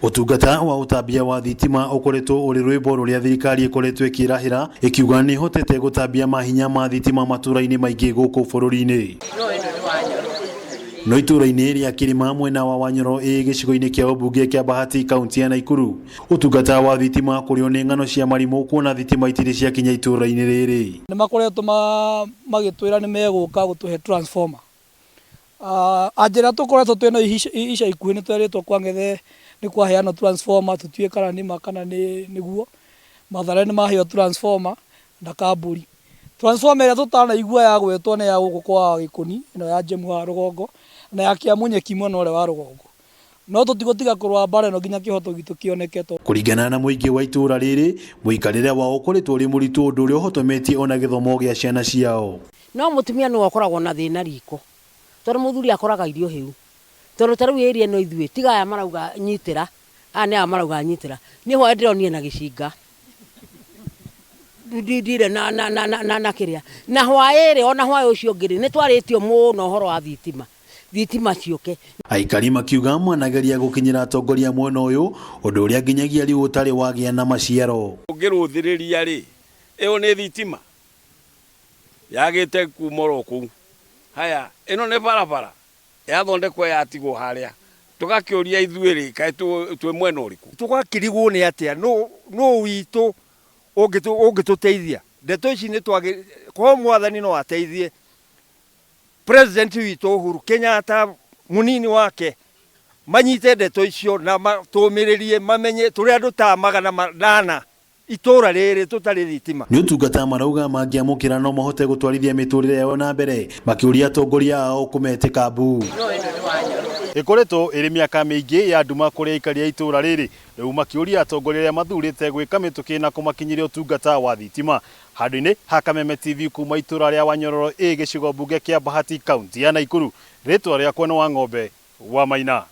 Ũtungata wa ũtambia wa thitima ũkoretwo ũrĩ rwĩmbo rũrĩa thirikari ĩkoretwo ĩkĩrahĩra ĩkiuga nĩ ĩhotete gũtambia mahinya ma thitima matũra-inĩ maingĩ gũkũ bũrũri-inĩ. No itũra-inĩ rĩa Kĩrĩma mwena wa Wanyoro ĩ gĩcigo-inĩ kĩa ũmbunge kĩa Bahati kaunti ya Naikuru, ũtungata wa thitima kũrĩo nĩ ng'ano cia marimũ kuona thitima itirĩ ciakinya itũra-inĩ rĩrĩ. Nĩ makoretwo magĩtwĩra nĩ megũka gũtũhe transformer. Anja ĩrĩa tũkoretwo twĩ nayo ica ikuhĩ nĩ twerĩtwo kwa Ng'ethe nĩ kwaheanwo transformer tũtiũĩ kana nĩ ma kana nĩguo. Mathare nĩ maheo transformer na Kambũri. Transformer ĩrĩa tũtanaigua yagwetwo nĩ ya gũkũ kwa Gĩkũni ĩno ya Njemu haha rũgongo na ya Kĩamunyeki mwena ũrĩa wa rũgongo. No tũtigũtiga kũrũa mbara ĩno nginya kĩhoto gitũ kĩoneke. Kũringana na mũingĩ wa itũũra rĩrĩ, mũikarĩre wao ũkoretwo ũrĩ mũritũ ũndũ ũrĩa ũhotometie ona gĩthomo gĩa ciana ciao. No mũtumia nĩwe ũkoragwo na thĩna riko tondũ mũthuri akoraga irio hĩu. Tondũ ta rĩu area ĩno ithuĩ tiga aya marauga nyitĩra, aya nĩ aya marauga nyitĩra, niĩ hwaĩ ndĩronire na gĩcinga ndire na, na, na, na, na, na kĩrĩa na hwaĩ rĩ ona hwaĩ ũcio ũngĩ rĩ nĩ twarĩtio mũno ũhoro wa thitima thitima ciũke. Aikari makiuga manageria gũkinyĩra atongoria mwena ũyũ ũndũ ũrĩa nginyagia rĩu ũtarĩ wagĩa na maciaro. Ũngĩrũthĩrĩria rĩ, ĩyo nĩ thitima yagĩte kuma oro kũu. Haya, ĩno nĩ barabara yathondekwo yatigwo harĩa. Tũgakĩũria ithuĩ-rĩ, kaĩ twĩ mwena ũrĩkũ? Tũgakĩrigwo nĩ atĩa, nũ witũ ũngĩtũteithia? Ndeto ici nĩ twagĩ, korwo mwathani no ateithie President witũ Uhuru Kenyatta, mũnini wake, manyite ndeto icio na matũmĩrĩrie mamenye tũrĩ andũ ta 800 itũra rĩrĩ tũtarĩ thitima. Nĩ ũtungata marauga mangĩamũkĩra no mahote gũtwarithia mĩtũrĩre yao na mbere, makĩũria atongoria ao kũmetĩka mbu. Ĩkoretwo ĩrĩ mĩaka mĩingĩ ya nduma kũrĩ aikari a itũra rĩrĩ, rĩu makĩũria atongoria arĩa mathurĩte gwĩka mĩtũkĩ na kũmakinyĩria ũtungata wa thitima. Handũ-inĩ ha Kameme TV kuma itũra rĩa Wanyororo A gĩcigo mbunge kĩa Bahati kaunti ya Naikuru, rĩtwa rĩakwa nĩ Wang'ombe wa Maina.